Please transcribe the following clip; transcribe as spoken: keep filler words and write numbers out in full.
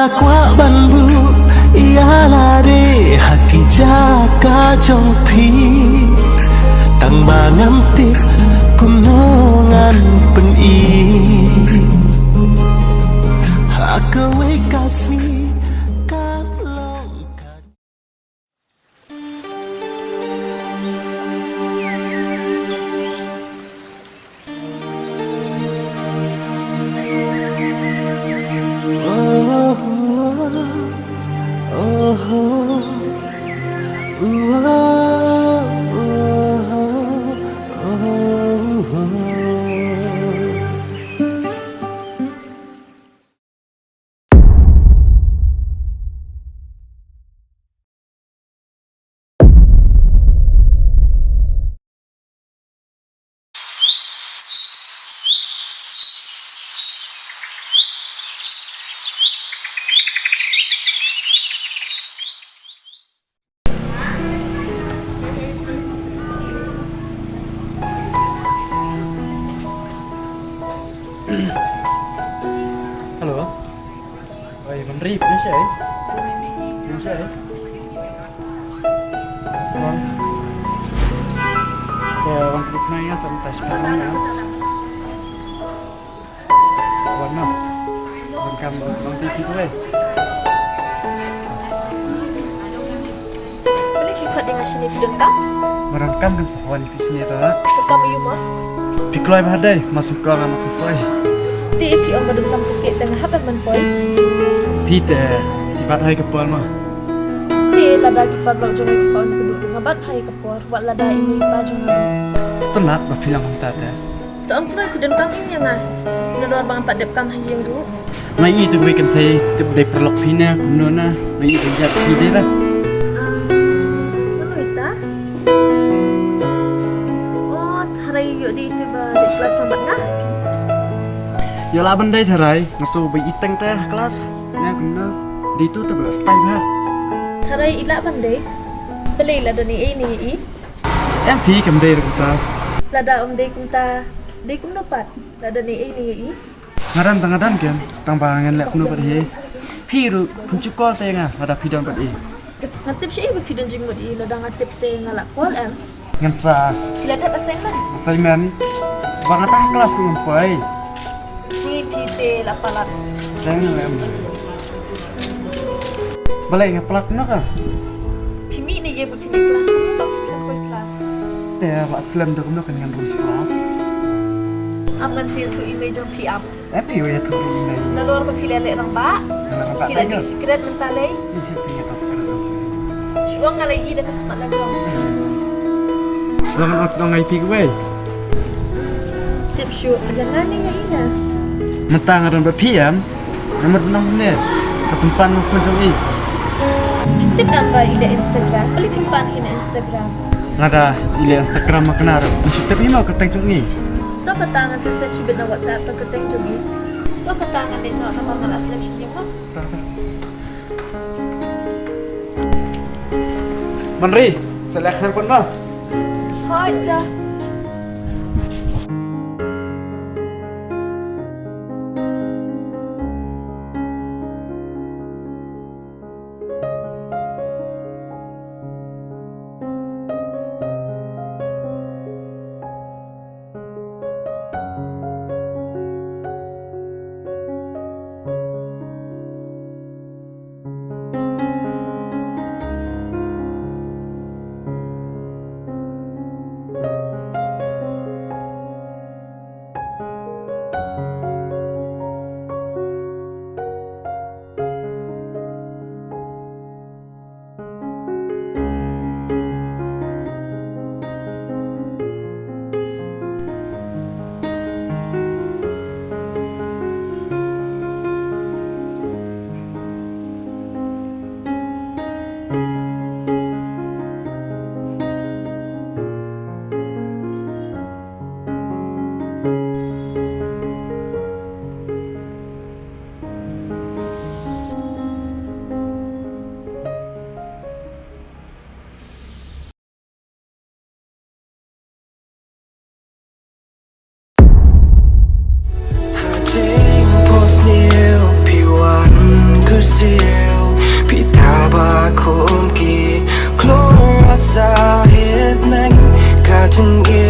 Kwah ban buh ïa lade ha ki jaka jong phi, tang ba ngam tip kumno ngan pyni. Ha kawei ka sngi ka long ka Hello. Oi, Mantri, pynshai. Pynshai. Son. Ya, wan klik na ya, santai sekarang ya. Wan na. Wan kam, wan klik itu eh. Pynleit phi khot ïa nga shane, phi donkam? Nga donkam kan sa wan ïa phi shane ta. Donkam ïa u ma? Phi kloi bha dei, ma sngewkor nga ma sngewpoi. Te phi ong ba donkam, phi te nga hap ban poi. Phi te, phi bat hai ka por ma. Te lada ki paralok jong nga ki pa ong ka duk, nga bat hai ka por, wat lada i mei i pa jong nga. Sngewtynnat ba phi long kumta te. To ong phi, phi donkam im ïa nga. Nalor ba ngam pat dep kam ha ïing ruh. Nga ïohi tang wei kynthei tip dei paralok phi ne kumno na. Nga ïohi ba ïeit phi dei ba. Ah, mano ita? Oh, tharai ïoh dei ita ba dei klas song bad nga. Ïoh lah ban dei tharai, nga sngew ba i teng te ha klas. Ne kumno? Dei tu te ba style ha. Tharai i lah ban dei. Balei la don ei ei ne i? Em phi kam dei ruh kumta. Lada ym dei kumta, dei kumno pat? Lada ne ei ne ei. Nga don tang nga don ken, tang ba ngan leh kumno pat hi. Phi ruh pynshukor te nga lada phi don pat hi. Nga tip shi ba phi don jingmut hi, lada nga tip te nga la call em. Ngan sa. Phi la dep assignment? Assignment. Ba nga tang ha klas ngam poi. Phi, phi te la palat. Tang lem. Balei nga palat noh ka? Phi mih ne ïa ba phi ne klas, kumno ba phi khlem poi klas? Te ba slem da kumno kan ngan rung klas. Ap ngan sa ïathuh ïa i mei jong phi ap. Eh, phi ïathuh ïa i mei. Nalor ba phi leh leh rangbah. Rangbah. Phi leh leh secret mynta lei. Phi shu phi ïathuh secret. Shu ong nga lei i da ka khmat la jong. Long ot long ai phi kawei. Tip shuh, ïa nga ne ïa i na? Mynta nga don bad phi em. Nga mut nong ne. Sa pynpan ma phone jong i. Tip em ba i leh Instagram. Balei pynpan hi na Instagram? Lada i leh Instagram ma kane ruh. Ngan shu tip hi ma kyrteng jong i. To kata ngan sa send shibit na WhatsApp ka kyrteng jong i. To kata ngan leit noh namar nga la slem shen ïa ma. Manri, sa leh khnang pat ma. Hooid da. jingim.